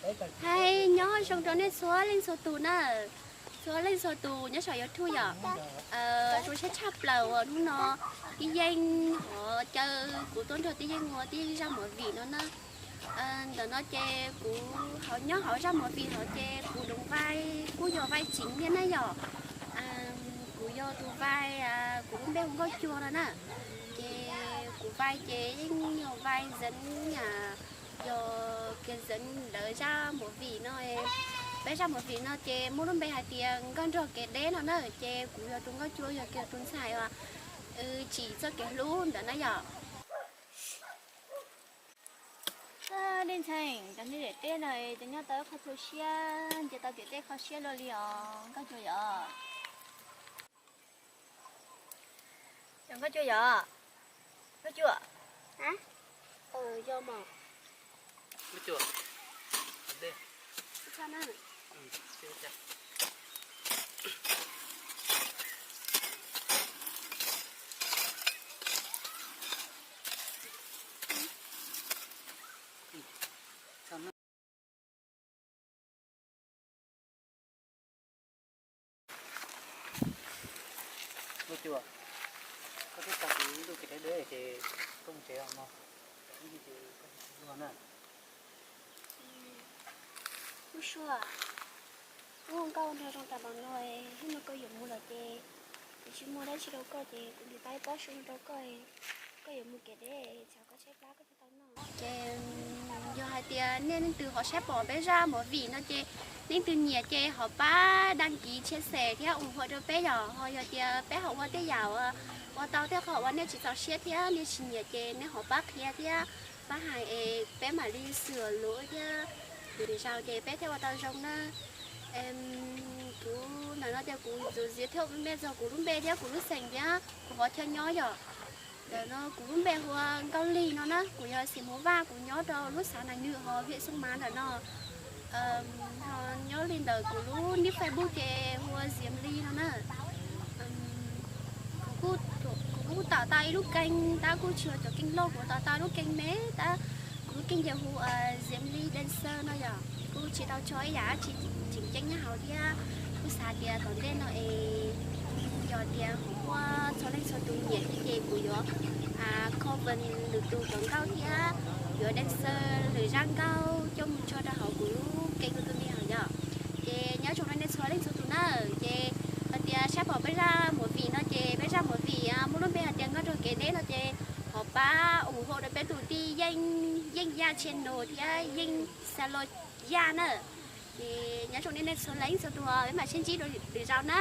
Hais nyob zoo rau nej txhua leej txhua tus na, txhua leej txhua tus nyob saum YouTube yom. Zoo siab tshaj plaws uas hnub no Tij Yeej ho caw kuv tuaj nrog Tij Yeej ua Tij Yeej zaj movie no na. Ntawm no ces kuv ho nyob hauv zaj movie hauv ces kuv doov vai kuj yog vai tsev niag na yom. Kuv yog tus vai, kuv lub npe hu Nkauj Cua no na. Ces kuv vai ces yeej yog vai Zeev, yog kiag Zeev lawv zaj movie no. Peb zaj movie no ces muaj lub npe hais tias Nkauj Nrog Kev Deb no na, ces kuv yog tus Nkauj Cua yog kiag tus ntxhais uas tsim txoj kev hlub ntawd na yom. Dej ntxhee, cov niag daim teb no cov nyob tau ib qho tu siab, nce tau tiam teb kho siab luaj li os Nkauj Cua yom. Cov Nkauj Cua yom, Nkauj Cua. Yog mas. Nkauj Cua, koj twb tso kuv ib tug kev deb deb ces koj mus tsev os mog, ib ntsis ces koj tsis luag na. Kuj sua, kuv ua nkauj nraug zoo tas npaum no, hnub no koj yuav mus lawm ces kuv tsis muaj dab tsi rau koj ces kuv ntim tau ib pob su no rau koj, koj yuav mus kev deb txhob koj tshaib plab koj thiaj tau noj. Ces yog hais tias nej leej twg ho saib pom peb zaj movie no ces leej twg nyiam ces ho pab đăng ký, chia sẻ thiab ủng hộ rau peb yom. Ho yog tias peb ho ua tej yam ua tau tej qhov uas nej tsis txaus siab thiab nej tsis nyiam ces nej ho pab qhia thiab pab hais es peb mam li sửa lỗi thiab. Kuv nim sau ces peb thiaj ua tau zoo na. Kuv ntawm no tias kuv txuas ziv thiab ua me txog kuv lub npe thiab kuv lub xeem thiab kuv qhov chaw nyob yom. Ntawm no kuv lub npe hu ua Nkauj Lig no na, kuv yog xeem Hmoob Vaj, kuv nyob rau lub xav Nais Nwm hauv huyện Sông Mã ntawm no. Ho nyob li ntawm kuv lub nick Facebook ces hu ua Diễm Ly no na. Kuv kuj tawm tau ib lub kênh tab kuj tsis yog cov kênh loj, kuv tawm tau lub kênh me tab kuv lub kênh ces hu ua Diễm Ly Dancer no yom. Kuv tsis tau tso ib yam dab tsi tseem ceeb nyob hauv thiab kuv xav tias tom ntej no es yog tias kuv muaj txhua leej txhua tus nyiam thiab ces kuv yuav cover lwm tus cov nkauj thiab yuav dancer lwm zaj nkauj coj mus tso rau hauv kuv lub kênh YouTube no yom. Ces nyob zoo rau nej txhua leej txhua tus na. Ces hais tias saib pom peb zaj movie no ces peb zaj movie muaj lub npe hais tias Nkauj Nrog Kev Deb no ces ho pab ủng hộ rau peb tus tij Yeej, Yeej Yaj channel thiab Yeej Xalo Yaj na. Ces nyob zoo nej txhua leej txhua tus, peb mam sib ntsib dua lwm zaus na.